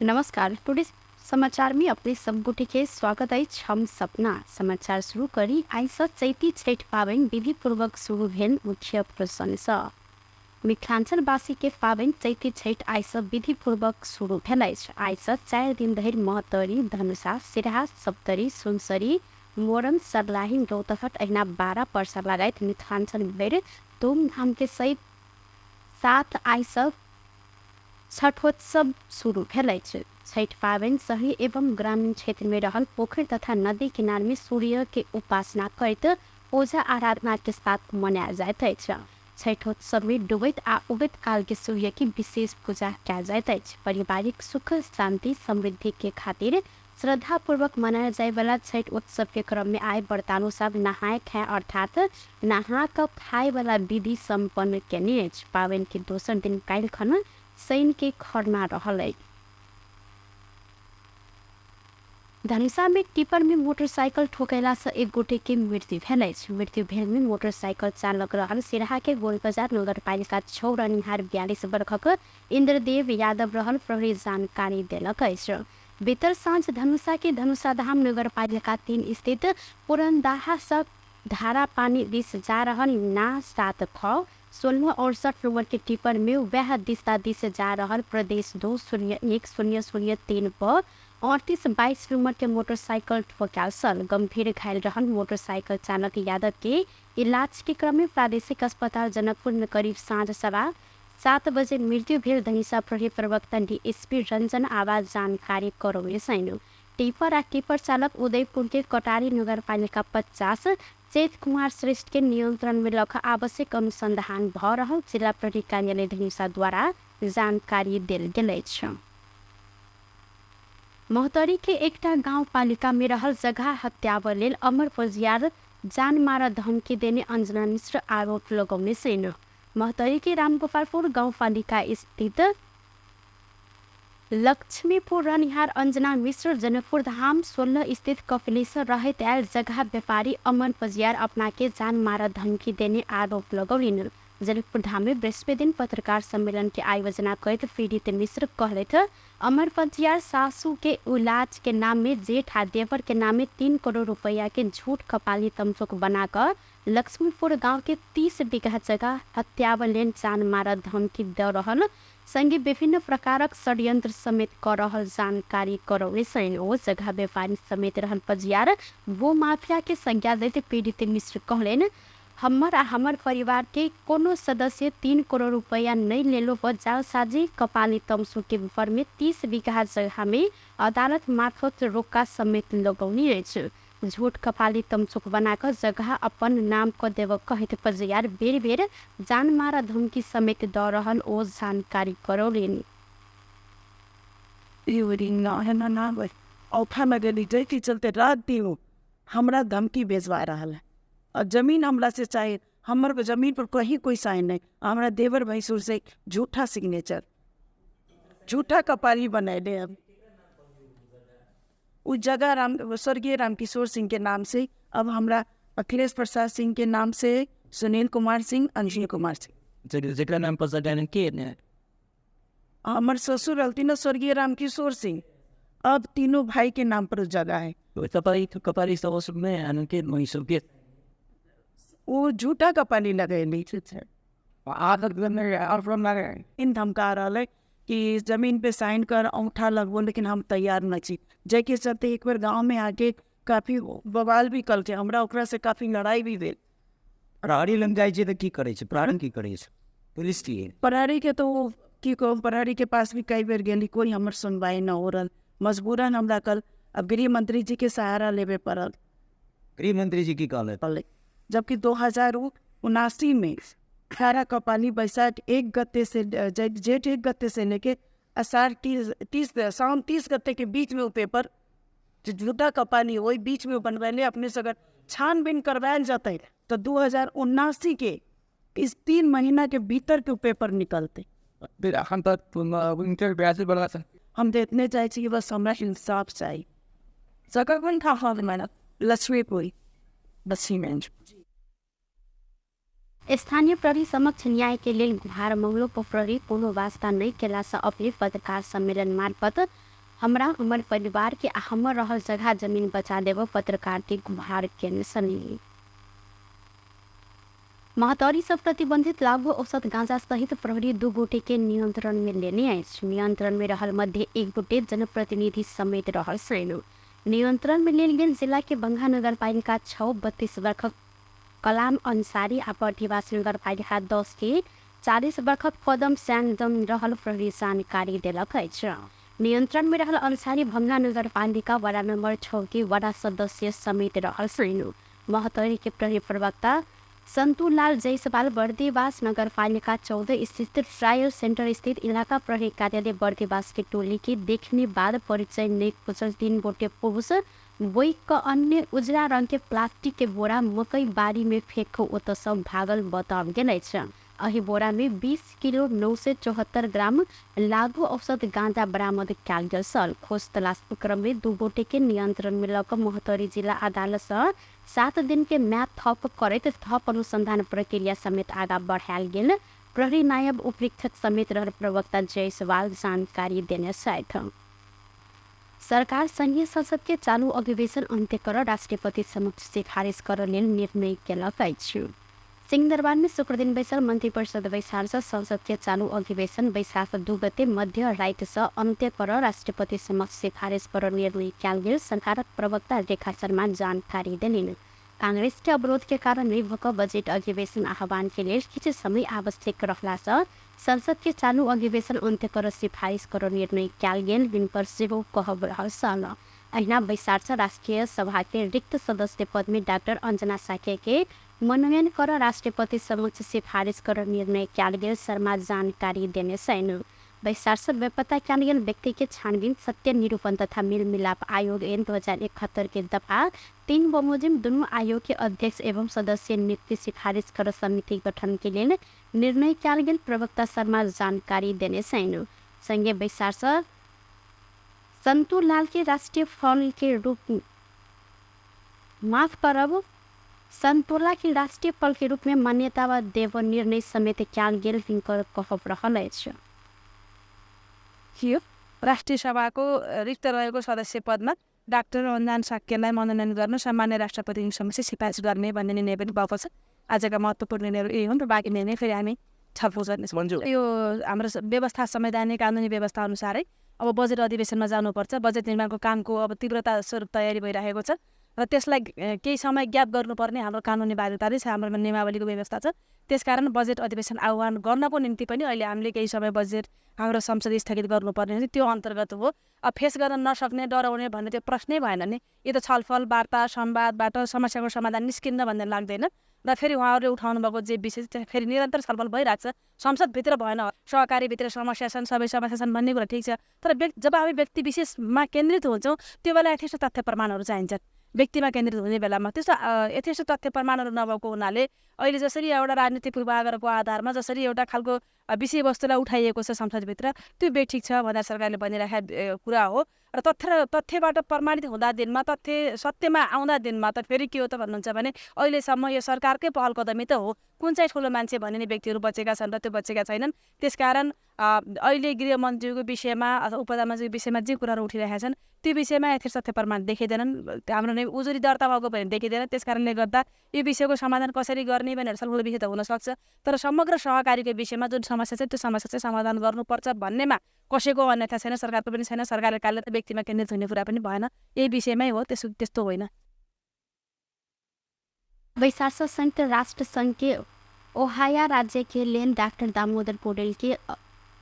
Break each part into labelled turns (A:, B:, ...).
A: नमस्कार, टुडे समाचार में अपने सब गोटे के स्वागत अछि। हम सपना समाचार शुरू करी। आइ सँ चैती छठि पाबनि विधिपूर्वक शुरू भेल मुख्य प्रसंग सँ। मिथिलांचलवासी के पाबनि चैती छठि आइ सँ विधिपूर्वक शुरू भेल अछि। आइ सँ 4 दिन धरि महोत्तरी, धनुषा, सिरहा, सप्तरी, सुनसरी, मोरंग, सर्लाही, रौतहट अहिना 12 पर्सा लगायत मिथिलांचल भरि धूमधाम के सहित साथ आइ सँ छठोत्सव शुरू भेल अछि। छठि पाबनि शहरी एवं ग्रामीण क्षेत्र में रहल पोखरि तथा नदी किनार में सूर्य के उपासना करैत पूजा आराधना के साथ मनायल जाइत अछि। छठोत्सव में डूबैत आ उगैत काल के सूर्य के विशेष पूजा कयल जाइत अछि। पारिवारिक सुख, शांति, समृद्धि के खातिर श्रद्धापूर्वक मनायल जाय वाला छठि उत्सव के क्रम में आइ व्रतालु सब नहाय खाय अर्थात नहा कऽ खाय वाला विधि सम्पन्न केने अछि। पाबनि के दोसर दिन काल्हि खन शनि के खरना रहल अछि। धनुषा में टिपर में मोटरसाइकिल ठोकयला सँ एक गोटे के मृत्यु भेल अछि। मृत्यु भेल में मोटरसाइकिल चालक रहल सिरहा के गोलबजार नगरपालिका 6 रहनिहार 42 वर्षक इन्द्रदेव यादव रहल प्रहरी जानकारी देलक अछि। बीतल साँझ धनुषा के धनुषाधाम नगरपालिका 3 स्थित पुरनदाहा सँ धारापानी दिस जा रहल ना 7 ख 1668 नंबर के टिपर में वएह दिशा दिस जा रहल प्रदेश 2 0 1 0 0 3 प 3822 नंबर के मोटरसाइकिल ठोकायल छल। गंभीर घायल रहल मोटरसाइकिल चालक यादव के इलाज के क्रम में प्रादेशिक अस्पताल जनकपुर में करीब साँझ 7:15 बजे मृत्यु भेल धनुषा प्रहरी प्रवक्ता डीएसपी रंजन आवाज जानकारी करौने छनि। टिपर आ टिपर चालक उदयपुर के कटारी नगरपालिका 50 चैत कुमार श्रेष्ठ के नियंत्रण में लख आवश्यक अनुसंधान भ रहल जिला प्रहरी कार्यालय धनुषा द्वारा जानकारी देल गेल अछि। महोत्तरी के एकटा गाउँपालिका में रहल जगह हत्याव लेल अमर पजियार जान मार धमकी देने अंजना मिश्र आरोप लगौने छनि। महोत्तरी के रामगोपालपुर गाउँपालिका स्थित लक्ष्मीपुर रहनिहार अंजना मिश्र जनकपुर धाम 16 स्थित कपिलेश्वर रहैत आयल जगह व्यापारी अमर पजियार अपना के जान मार धमकी देने आरोप लगौलिन। जनकपुर धाम में बृहस्पति दिन पत्रकार सम्मेलन के आयोजना करैत पीड़ित मिश्र कहलथि, अमर पजियार सासू के इलाज के नाम में जेठ आ देवर के नाम में 3 करोड़ रुपया के झूठ कपाली तमसोक बनाकर लक्ष्मीपुर गांव के 30 बीघा जगह हत्याव लेल जान मार धमकी द रहल संगे विभिन्न प्रकारक षड्यंत्र समेत क रहल जानकारी करौने छनि। ओ जगह व्यापारी समेत रहल पजियार भू माफिया के संज्ञा दैत पीड़ित मिश्र कहलनि, हमर आ हमर परिवार के कोनो सदस्य 3 करोड़ रुपया नहीं लेलो पर जालसाजी कपाली तमसो के ऊपर में 30 बीघा जगह में अदालत मार्फत रोका समेत लगौनी अछि। झूठ कपाली तमचोक बनाकर जगह अपन नाम क देव कहैत पजियार बेर बेर जान मारा धमकी समेत द रहल ओ जानकारी करौलनि।
B: जाहिके चलते रात दिन हमरा धमकी भेजवा रहल है और जमीन हमरा से चाहे, हमर जमीन पर कहीं कोई साइन नहीं, हमरा देवर भैंसुर से झूठा सिग्नेचर, झूठा कपाली बनैले। अब उ जगह राम स्वर्गीय रामकिशोर सिंह के नाम से, अब हमरा अखिलेश प्रसाद सिंह के नाम से, सुनील कुमार सिंह, अंजनी कुमार सिंह।
C: जकरा नाम पर जगह के ने
B: हमर ससुर रहलथिन स्वर्गीय रामकिशोर सिंह, अब तीनों भाई के नाम पर जगह है।
C: कपाली ससुर में अनके भैंसुर के
B: वो झूठा कपाली लगैली। इन धमका रहा है कि जमीन पे साइन कर, औंठा लगबो, लेकिन हम तैयार न छी। जाहिके चलते एक बेर गाँव में आके काफ़ी बवाल भी कलकै, हमरा ओकरा से काफ़ी लड़ाई भी भेल।
D: प्रहरी लग जाइ छै तऽ की करै छै? प्रहरी की करै छै? पुलिस की?
B: प्रहरी के तो की कहू, प्रहरी के पास भी कई बेर गेली, कोई हमर सुनवाई न हो रहल। मजबूरन हमरा कल अब गृह मंत्री जी के सहारा लेबे पड़ल।
D: गृह मंत्री जी की कहलथि?
B: जबकि 2079 में सारा कपाली बैसाख 1 गते से जेठ 1 गते से लेके आषाढ़ 30 साउन 30 गते के बीच में वो पेपर जो झूठा कपाली वही बीच में बनवैले। अपने से अगर छानबीन करवायल जतै तो 2079 के इस 3 महीना के भीतर के पेपर निकलते।
C: फिर अखन तक
B: हम तो इतने चाहे छी कि बस हमरा इंसाफ चाहिए। लक्ष्मीपुरी बसीमेंट।
A: स्थानीय प्रहरी समक्ष न्याय के लेल गुहार मंगलो पर प्रहरी कोनो वास्ता नहीं केला से अपने पत्रकार सम्मेलन मार्फत हमरा हमर परिवार के आ हमर रहल जगह जमीन बचा देब पत्रकार के गुहार केने सनी। महतौरी सब प्रतिबंधित लागू औषध गांजा सहित प्रहरी 2 गोटे के नियंत्रण में लेने अछि। नियंत्रण में रहल मध्य 1 गोटे जनप्रतिनिधि समेत रहल श्रेणी। नियंत्रण में लेल गेल जिला के बंगा नगरपालिका 6 32 वर्षक कलाम अंसारी आ बर्दिवास नगरपालिका 10 के 40 वर्षक पदम स्याङदम रहल प्रहरी जानकारी देलक अछि। नियंत्रण में रहल अंसारी भंगा नगरपालिका वडा नम्बर 6 के वडा सदस्य समेत रहल श्रेणी। महतौरी के प्रहरी प्रवक्ता सन्तुलाल जयसवाल बर्दिवास नगरपालिका 14 स्थित ट्रायल सेन्टर स्थित इलाका प्रहरी कार्यालय बर्दिवास के टोली के देखने बाद परिचय नहीं खोजल 3 गोटे पुरुष बोइक अन्य उजरा रंग के प्लास्टिक के बोरा मकई बारी में फेंक ओतऽ सब भागल बताओल गेल अछि। एहि बोरा में 20 किलो 974 ग्राम लागू औषध गांजा बरामद कयल गेल छल। खोज तलाश क्रम में 2 गोटे के नियंत्रण में लऽ कऽ महोत्तरी जिला अदालत सँ 7 दिन के म्याद थप करैत थप अनुसंधान प्रक्रिया समेत आगा बढ़ायल गेल प्रहरी नायब उपरीक्षक समेत रहल प्रवक्ता जयसवाल जानकारी देने छथि। सरकार संघीय संसद के चालू अधिवेशन अन्त्य कर राष्ट्रपति समक्ष सिफारिस कर लेल निर्णय केलक अछि। सिंहदरबार में शुक्रदिन बैसल मंत्री परिषद बैसार से संसद के चालू अधिवेशन बैसाख 2 गते मध्य राति से अन्त्य कर राष्ट्रपति समक्ष सिफारिस कर निर्णय कयल गेल सरकारक प्रवक्ता रेखा शर्मा जानकारी देलनि। कांग्रेस के अवरोध के कारण नहि भऽ बजेट अधिवेशन आह्वान के लेल किछु समय आवश्यक रहला से संसद के चालू अधिवेशन अन्त्य कर सिफारिस कर निर्णय कयल गेल हिनकर सेहो कहब रहल छल। अहिना बैसार से राष्ट्रिय सभा के रिक्त सदस्य पद में डाक्टर अंजना साके के मनोनयन कर राष्ट्रपति समक्ष सिफारिस कर निर्णय कयल गेल शर्मा जानकारी देने छनि। बैसार से बेपत्ता कयल गेल व्यक्ति के छानबीन सत्य निरूपण तथा मेलमिलाप आयोग एन 2071 के दफा 3 बमोजिम दुनू आयोग के अध्यक्ष एवं सदस्य नियुक्ति सिफारिस कर समिति गठन के लेल निर्णय कयल गेल प्रवक्ता शर्मा जानकारी देने छनि। संगे बैसार से संतुलाल के राष्ट्रीय फल के रूप माफ करब संतोला के राष्ट्रीय फल के रूप में मान्यता देव निर्णय समेत कयल गेल हिनकर कहब रहल अछि।
E: थियो राष्ट्रिय सभाको रिक्त रहेको सदस्य पदमा डाक्टर रञ्जन साक्यलाई मनोनयन गर्न सामान्य राष्ट्रपति समक्ष सिफारिस गर्ने भन्ने निर्णय पनि भएको छ। आजका महत्त्वपूर्ण निर्णयहरू यही हुन् र बाँकी निर्णय फेरि हामी छलफल गर्नेछौँ। यो हाम्रो व्यवस्था संवैधानिक कानुनी व्यवस्था अनुसारै अब बजेट अधिवेशनमा जानुपर्छ। बजेट निर्माणको कामको अब तीव्रता स्वरूप तयारी भइरहेको छ र त्यसलाई केही समय ग्याप गर्नुपर्ने हाम्रो कानुनी बाध्यता नै छ, हाम्रो नियमावलीको व्यवस्था छ। त्यसकारण बजेट अधिवेशन आह्वान गर्नको निम्ति पनि अहिले हामीले केही समय बजेट हाम्रो संसद स्थगित गर्नुपर्ने हुन्छ, त्यो अन्तर्गत हो। अब फेस गर्न नसक्ने डराउने भन्ने त्यो प्रश्नै भएन नि। यो त छलफल वार्ता संवादबाट समस्याको समाधान निस्किन्न भन्ने लाग्दैन र फेरि उहाँहरूले उठाउनु भएको जे विषय फेरि निरन्तर छलफल भइरहेको छ। संसदभित्र भएन, सहकारीभित्र समस्या छन्, सबै समस्या छन् भन्ने कुरा ठिक छ, तर जब हामी व्यक्ति विशेषमा केन्द्रित हुन्छौँ त्यो बेला यथेष्ट तथ्य प्रमाणहरू चाहिन्छन्। व्यक्तिमा केन्द्रित हुने बेलामा त्यस्तो यथेष्ट तथ्य प्रमाणहरू नभएको हुनाले अहिले जसरी एउटा राजनीतिक पूर्वाग्रहको आधारमा जसरी एउटा खालको विषयवस्तुलाई उठाइएको छ संसदभित्र, त्यो बेठिक छ भनेर सरकारले भनिराखेको कुरा हो। र तथ्यबाट प्रमाणित हुँदा दिनमा, तथ्य सत्यमा आउँदा दिनमा त फेरि के हो त भन्नुहुन्छ भने अहिलेसम्म यो सरकारकै पहल कदमी त हो। कुन चाहिँ ठुलो मान्छे भनिने व्यक्तिहरू बचेका छन् र त्यो बचेका छैनन्। त्यसकारण अहिले गृहमन्त्रीको विषयमा अथवा उपप्रधानमन्त्रीको विषयमा जे कुराहरू उठिरहेका छन् त्यो विषयमा यथेष्ट तथ्य प्रमाण देखिँदैनन्, हाम्रो नै उजुरी दर्ता भएको पनि देखिँदैन। त्यस कारणले गर्दा यो विषयको समाधान कसरी गर्ने भनेर छलफल विषय त हुनसक्छ, तर समग्र सहकारीको विषयमा जुन समस्या छ त्यो समस्या चाहिँ समाधान गर्नुपर्छ भन्नेमा कसैको अन्यथा छैन, सरकारको पनि छैन। सरकारले कार्य त व्यक्तिमा केन्द्रित हुने कुरा पनि भएन, यही विषयमै हो, त्यस्तो होइन।
A: बैसार से संयुक्त राष्ट्र संघ के ओहाया राज्य के लेल डाक्टर दामोदर पौडेल के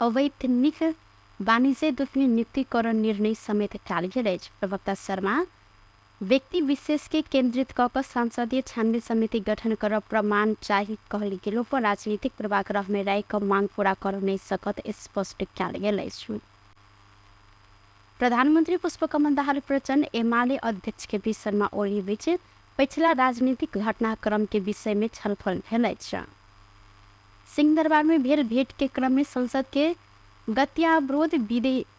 A: अवैतनिक वाणिज्य दूत में नियुक्ति कर निर्णय समेत कयल गेल अछि। प्रवक्ता शर्मा व्यक्ति विशेष के केन्द्रित कऽ कऽ संसदीय छानबीन समिति गठन कर प्रमाण चाही कहल गेलो पर राजनीतिक पूर्वाग्रह में राय क मांग पूरा कर नहि सकत स्पष्ट कयल गेल अछि। प्रधानमन्त्री पुष्पकमल दाहाल प्रचण्ड एमाले अध्यक्ष के पी शर्मा ओली बीच पछिला राजनीतिक घटनाक्रम के विषय में छलफल भेल अछि। सिंहदरबार में भेल भेंट के क्रम में संसद के गत्यावरोध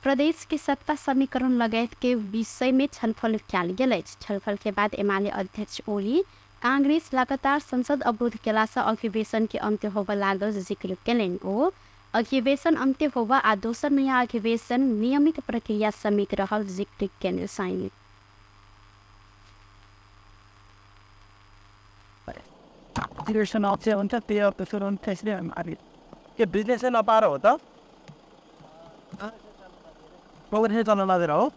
A: प्रदेश के सत्ता समीकरण लगायत के विषय में छलफल कयल गेल अछि। छलफल के बाद एमाले अध्यक्ष ओली कांग्रेस लगातार संसद अवरोध केलासँ अधिवेशन के अन्त्य होबय लागल जिक्र केलनि। ओ अधिवेशन अन्त्य होबा आ दोसर नयाँ अधिवेशन नियमित प्रक्रिया समेत रहल जिक्र केने छनि।
F: के बिजनेसै नपाएर हो त प्रोग्रेसै चल्न नदिएर हो।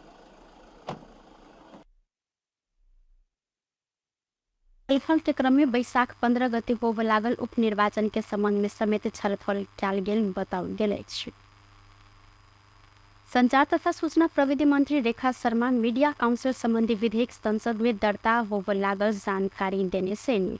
A: छलफल के क्रम में बैशाख 15 गते होबय लागल उपनिर्वाचन के संबंध में समेत छलफल कयल गेल बताओल गेल अछि। संचार तथा सूचना प्रविधि मंत्री रेखा शर्मा मीडिया काउंसिल संबंधी विधेयक संसद में दर्ता होबय लागल जानकारी देने छनि।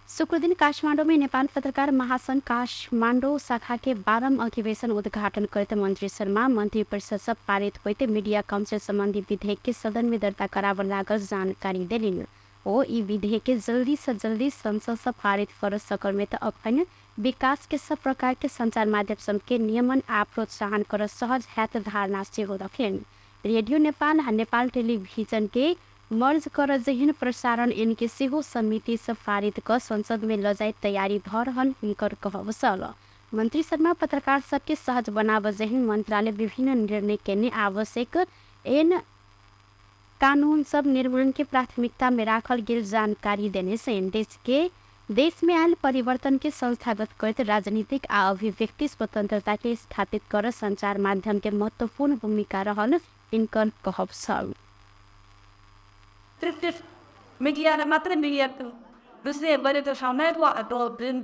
A: शुक्रदिन काठमाडौँ में नेपाल पत्रकार महासंघ काठमाडौँ शाखा के 12वां अधिवेशन उद्घाटन करते मंत्री शर्मा मंत्री परिषद से पारित होते मीडिया काउंसिल संबंधी विधेयक के सदन में दर्ता कराबय लागल जानकारी देलनि। ओ ई विधेयक के जल्दी से जल्दी संसद से पारित कर सकल में त अखन विकास के सब प्रकार के संचार माध्यम सब के नियमन आ प्रोत्साहन कर सहज हैत धारणा सेहो रखलनि। रेडियो नेपाल आ नेपाल टेलिभिजन के मर्ज कर जेहन प्रसारण इनके सेहो समिति से पारित क संसद में ल जाए तैयारी भ रहल हुनकर कहब छल। मंत्री शर्मा पत्रकार सबके सहज बनाब जेहन मंत्रालय विभिन्न निर्णय केने आवश्यक एन कानून सब निर्माण के प्राथमिकता में राखल गेल जानकारी देने छनि। देश में आयल परिवर्तन के संस्थागत करैत राजनीतिक आ अभिव्यक्ति स्वतंत्रता के स्थापित कर संचार माध्यम के महत्वपूर्ण भूमिका रहल इनकर कहब छल।
E: मीडिया मात्र मीडिया गरेको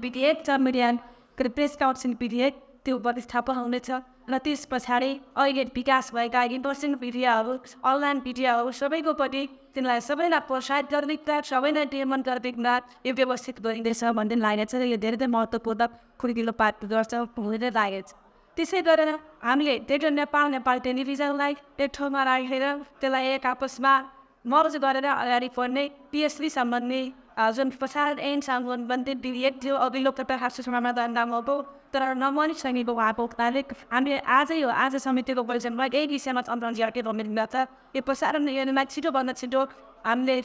E: विधेयक छ, मीडिया प्रेस काउन्सिल विधेयक त्यो प्रतिस्थापन हुनेछ र त्यस पछाडि अहिले विकास भएका इन्टरनेट मिडियाहरू, अनलाइन मिडियाहरू सबैको पनि तिनीलाई सबैलाई प्रोत्साहित गर्ने कुरा, सबैलाई नियमन गर्ने कुरा यो व्यवस्थित गरिँदैछ भन्ने लागेको छ र यो धेरै महत्त्वपूर्ण खुड्किलो पाठ गर्छ भनेर लागेको छ। त्यसै गरेर हामीले रेडियो नेपाल, नेपाल टेलिभिजनलाई एक ठाउँमा राखेर त्यसलाई एक आपसमा मर्ज गरेर अगाडि बढ्ने पिएसबी सम्बन्धी जुन प्रसारण ऐन सम्बन्धी विधेयक थियो अघिल्लो पटक समाधान नामको तर नबनिसकेको भएको हुनाले हामीले आजै हो आज समितिको बैठकमा यही विषयमा छलफल गर्ने छ। यो प्रसारण ऐनमा छिटोभन्दा छिटो हामीले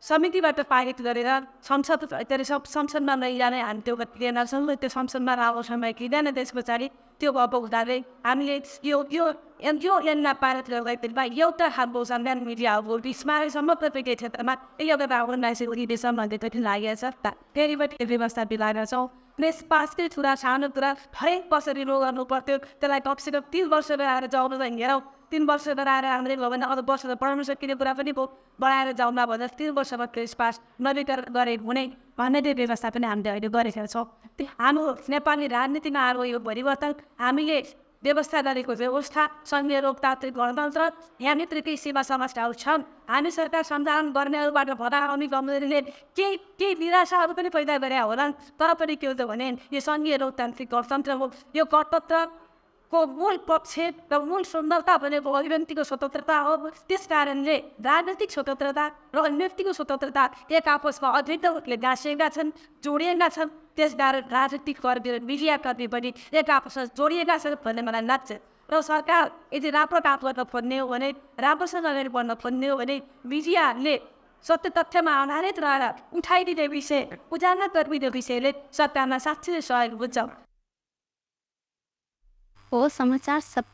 E: समितिबाट पारित गरेर संसद के अरे सब संसदमा लैजाने हामी त्यो लिएन छौँ। त्यो संसदमा लामो समय लिँदैन। त्यस पछाडि त्यो भएको हुनाले हामीले यो यो यो ऐनमा पारित गर्दाखेरिमा एउटा खालको संज्ञान मिडियाहरूको बिचमा समग्र मिडिया क्षेत्रमा एउटा राम्रो मान्छे उठिँदैछ भन्ने पनि लागेको छ। फेरि पनि व्यवस्था मिलाएर छौँ। प्रेस पासकै कुरा सानो कुरा हरेक वर्ष रिन्यू गर्नु पर्थ्यो, त्यसलाई कमसेकम 3 वर्ष गराएर जाउनु त हेरौँ, 3 वर्ष गराएर हामीले भयो भने अरू वर्ष त पढाउन सकिने कुरा पनि भयो, बढाएर जाउँला भनेर 3 वर्षमा प्रेस पास नवीकरण गरे हुने भन्ने त्यो व्यवस्था पनि हामीले अहिले गरेका छौँ। त्यो हाम्रो नेपाली राजनीतिमा आएको यो परिवर्तन हामीले व्यवस्था गरेको व्यवस्था सङ्घीय लोकतान्त्रिक गणतन्त्र यहाँभित्र केही सीमा समस्याहरू छन्। हामी सरकार सञ्चालन गर्नेहरूबाट भएर आउने कमजोरीले केही केही निराशाहरू पनि पैदा गरे होलान्, तर पनि के हो त भने यो सङ्घीय लोकतान्त्रिक गणतन्त्र हो। यो गणतन्त्रको मूल पक्ष र मूल सुन्दरता भनेको अभिव्यक्तिको स्वतन्त्रता हो। त्यस कारणले राजनीतिक स्वतन्त्रता र अभिव्यक्तिको स्वतन्त्रता एक आपसमा अभिन्न रूपले गाँसिएका छन्, जोडिएका छन्। त्यसकारण राजनीतिक कर्मी र मिडिया कर्मी पनि एक आपसमा जोडिएका छन् भन्ने मलाई लाग्छ। र सरकार यदि राम्रो काम गर्न खोज्ने हो भने, राम्रोसँग अगाडि बढ्न खोज्ने हो भने मिडियाले सत्य तथ्यमा आधारित रहेर उठाइदिने विषय, उजागर गरिदिने विषयले सरकारमा साँच्चै नै सहयोग हुन्छ।
A: ओ समाचार सब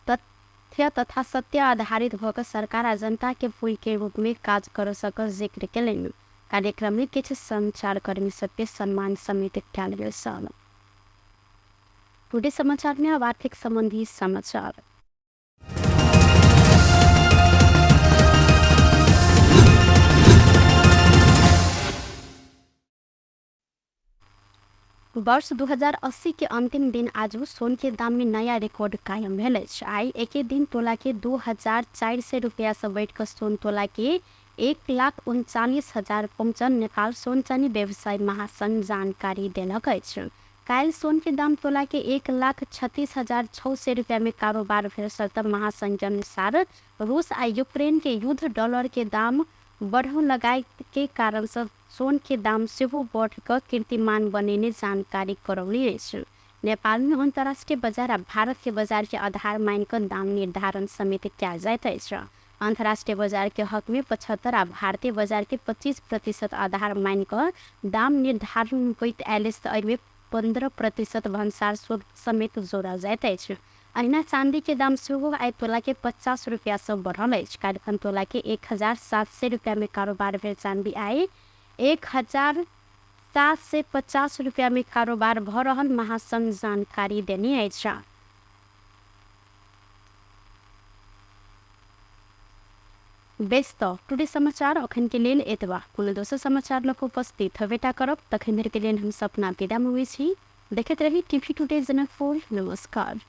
A: तथ्य तथा सत्य आधारित भकर सरकार आ जनता के पुल के रूप में काज कर सकल जिक्र केलनि। कार्यक्रम में किछु संचारकर्मी सबके सम्मान समेत कयल गेल छल। टुडे समाचार में अब आर्थिक संबंधी समाचार। वर्ष 2080 के अंतिम दिन आज सोन के दाम में नया रिकॉर्ड कायम भेल अछि। आइ एके दिन तोला के 2400 रुपया से बढ़ि कऽ सोन तोला के 1,39,000 पहुँचल नेपाल सोन चानी व्यवसाय महासंघ जानकारी देलक अछि। काल्हि सोन के दाम तोला के 1,36,600 रुपया में कारोबार भेल छल। महासंघ के अनुसार रूस आ यूक्रेन के युद्ध डॉलर के दाम बढ़ लगायत के कारण से सोन के दाम सेहो बढ़ कऽ कीर्तिमान बनेने जानकारी करौली अछि। नेपाल में अंतर्राष्ट्रीय बाजार आ भारत के बाजार के आधार मान कऽ दाम निर्धारण समेत कयल जाइत अछि। अंतर्राष्ट्रीय बाजार के हक में 75 आ भारतीय बाजार के 25% आधार मान कऽ दाम निर्धारण होइत आयल अछि। एहिमे 15% भन्सार शुल्क समेत जोड़ल जाइत अछि। अहिना चांदी के दाम सेहो आइ तोला के 50 रुपया से बढ़ल अछि। काल्हिखन तोला के 1700 रुपया में कारोबार भेल चांदी आइ 1750 रुपया में कारोबार भऽ रहल महासंघ जानकारी देने अछि। बेस तऽ टुडे समाचार अखन के लेल एतबा। कोनो दोसर समाचार लऽ कऽ उपस्थित हेबेटा करब, तखन धरि के लेल हम सपना विदा मंगै छी। देखैत रही टीवी टुडे जनकपुर। नमस्कार।